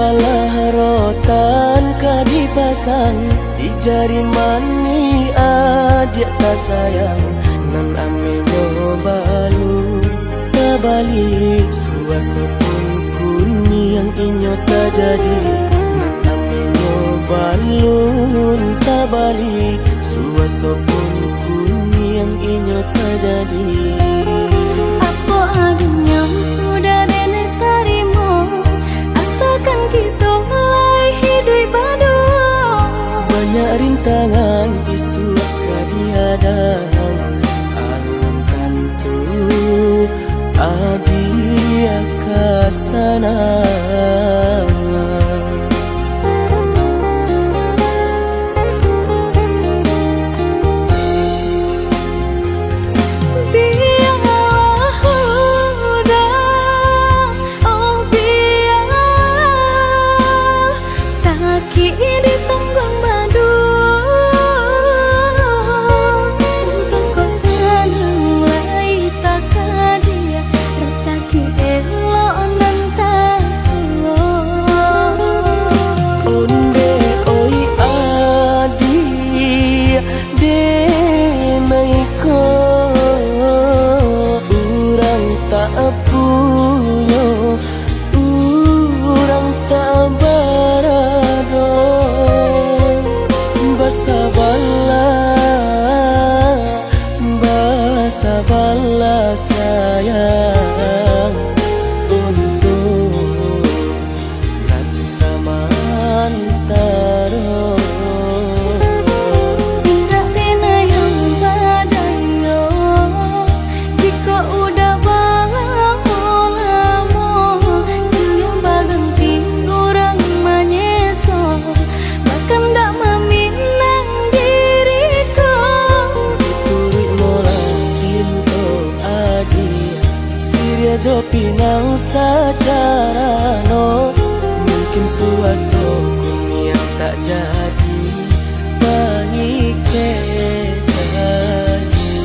Balah rotan ka dipasang di jari manih adiak tasayang, nan aminyo balun tabali, suaso pun kuniang inyo tajadi, nan aminyo balun tabali, suaso pun kuniang inyo tajadi. Apo adunyo udah denai tarimo, asakan kito lai hiduik baduo. Banyak rintangan isuak ka dihadang, alun tantu adiak ka sanang. Bialah udah, oh bialah, sakik ditangguang baduo. Untuang ko sanang lai takadiak, rasa Elok nan tasuo. Ondeh oi adiak, denai ko urang tak punyo, urang tak barado. Basabalah, basabalah sayang, untuak nan samantaro. Indak pernah yang badayo, jikok udah balamo-lamo, silih baganti urang manyeso. Bakandak maminang diri ko. Turuik molah pinto adiak, siriah jo pinang sacarano. Mungkin suaso kuniang tak jadi pangikek lagi.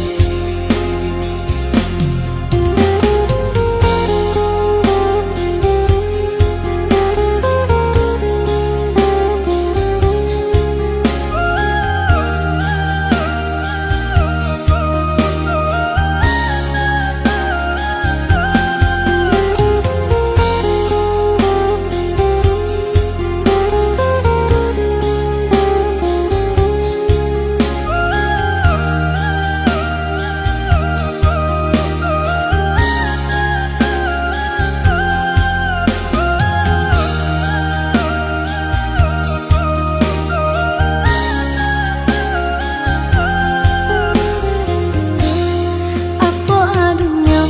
Apo adunyo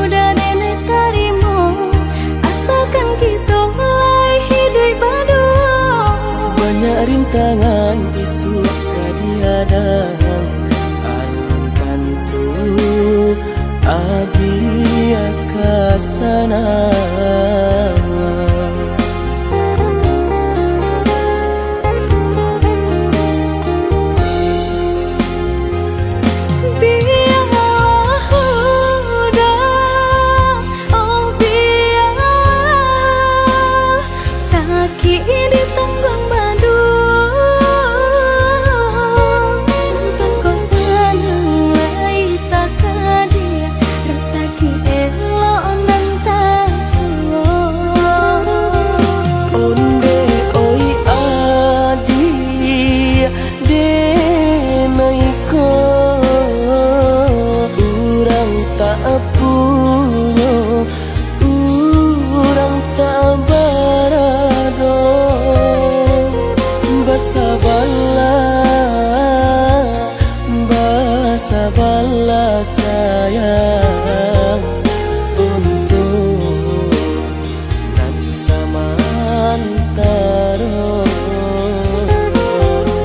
udah denai tarimo, asalkan kito lai hiduik baduo. Banyak rintangan isuak ka dihadang, alun tantu adiak ka sanang. Bialah udah, oh bialah, sakik ditangguang baduo. Untuang ko sanang lai takadiak, rasaki elok nan tasuo. Ondeh oi adiak, denai ko urang tak punyo, urang tak barado. Basabalah, basabalah sayang, untuak nan samantaro.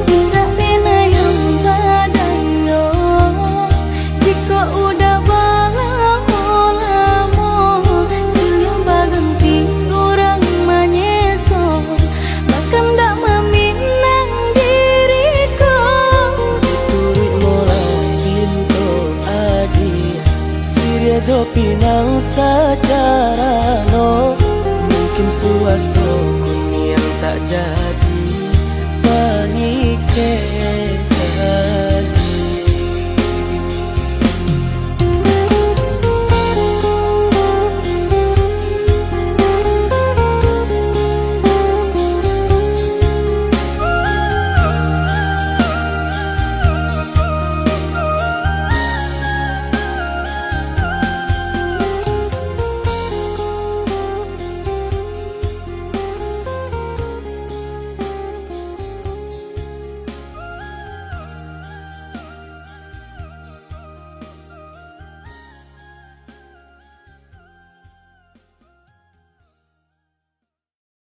Indak pernah yang badayo, jikok udah balamo-lamo, silih baganti urang manyeso. Bakandak maminang diri ko. Turuik molah pinto adiak, siriah jo pinang sacarano. Mungkin suaso kuniang Saja